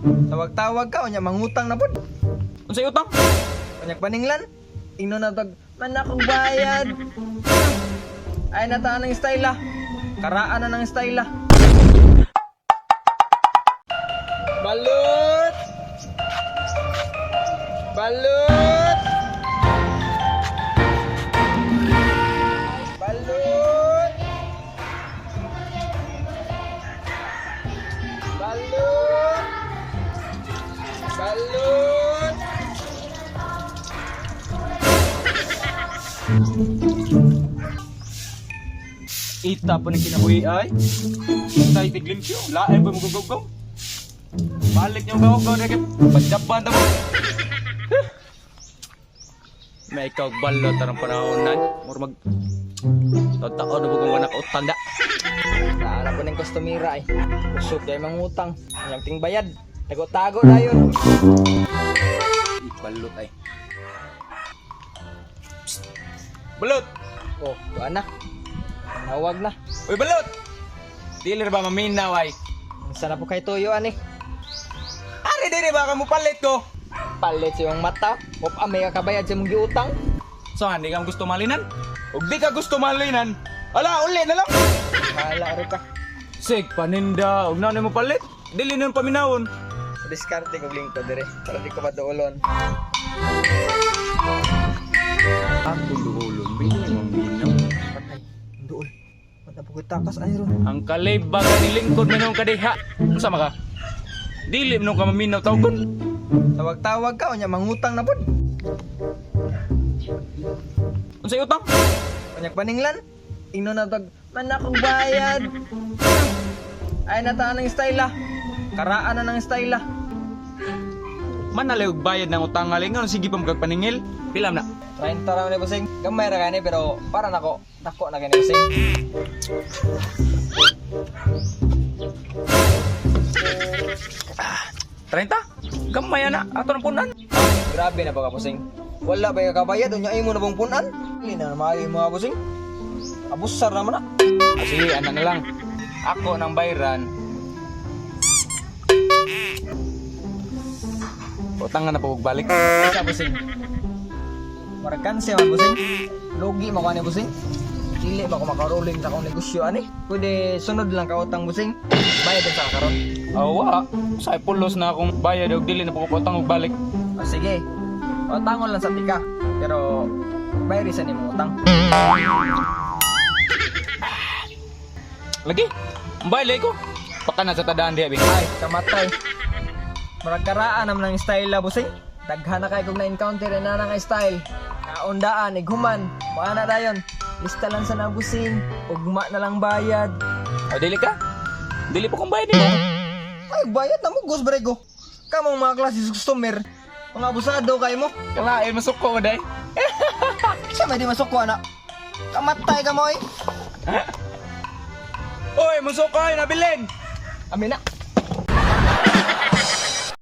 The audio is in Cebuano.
Tawag-tawag ka, unya mangutang na pud. Unsay utang? Unya paninglan. Ingno na tag man akong bayad. Ay nataan ng style ah. Karaan na ng style ah. Balot! Balot! Balot! Balot! Balot! Ita pa ng kinabuhi ay. Tay tiglimpyo, lain ba mo gugugong? Balik niyo gugugong na kay padjaban ta mo. May ikaw balot tarong panahon na. Mur mag taon na bugong wala ka utang da. Naara po ng kostumira ay. Usog kay mangutang. Ang ting bayad. Tago-tago na yun. Balot ay. Psst. Balot! Oh, tuan na. Nawag na. Uy, balot! Dili ra ba maminaw ay? Sana po kay tuyo ani. Ari dili ba ka mo palit ko? Palit sa iyong mata. Op may kakabayad sa imong giutang. So, hindi ka gusto malinan? Ug di ka gusto malinan, ala, uli na lang! Bahala rin ka. Sig, paninda, ug na mo palit. Dili nun paminawon. Sa diskarte ko lingkod dire para di ko maduolon. Akong duolon, bili maminaw. Patay. Ang duol. Wala po ko'y takas ay ron. Ang kalib ba ka nilingkod minong kadiha? Unsa man ka? Dili mo ka maminaw tawgon. Tawag-tawag ka unya mangutang na pud. Unsay utang? Unya paninglan. Ingno na tag man akong bayad. Ay nataan ng style ah. Karaan na ng style ah. Manalay og bayad ng utang ngalingon sige pa magpaningil. Pila man na? 30 ra man ni busing. Gamay ra gani pero para nako, dako na gani busing. Ah, 30? Gamay na ato nang punan. Grabe na ba ka busing? Wala ba ka kabayad unya imo na bang punan? Dili na maayo mo busing. Abusar naman na. Ah, sige, ana na lang. Ako nang bayran. Utang na po balik. Sa busing. Markansi man busing. Lugi mo ni busing. Dili ba ko makaruling sa akong negosyo ani? Pwede sunod lang ka utang busing. Bayad din sa karon. Awa, sa pulos na akong bayad og dili na po ko utang og balik. O sige. Utangon lang sa tika. Pero bayad sa nimo utang. Lagi. Balik ko. Paka na sa tadaan diha bi. Ay, kamatay. Murag karaan naman ang style la busing. Daghan na kay kog na-encounter na nga style. Kaundaan, ighuman. Moana na dayon. Lista lang sa nabusing. Ugma na lang bayad. O dili ka? Dili po kong bayad nimo. Ay, bayad na mo, ghost brego. Kamong mga klase sa customer. Mga abusado kay mo. Kalain masuko mo day. Siya may di masuko, ana. Kamatay ka mo, eh. Oy, musuko ay nabilin. Amin na.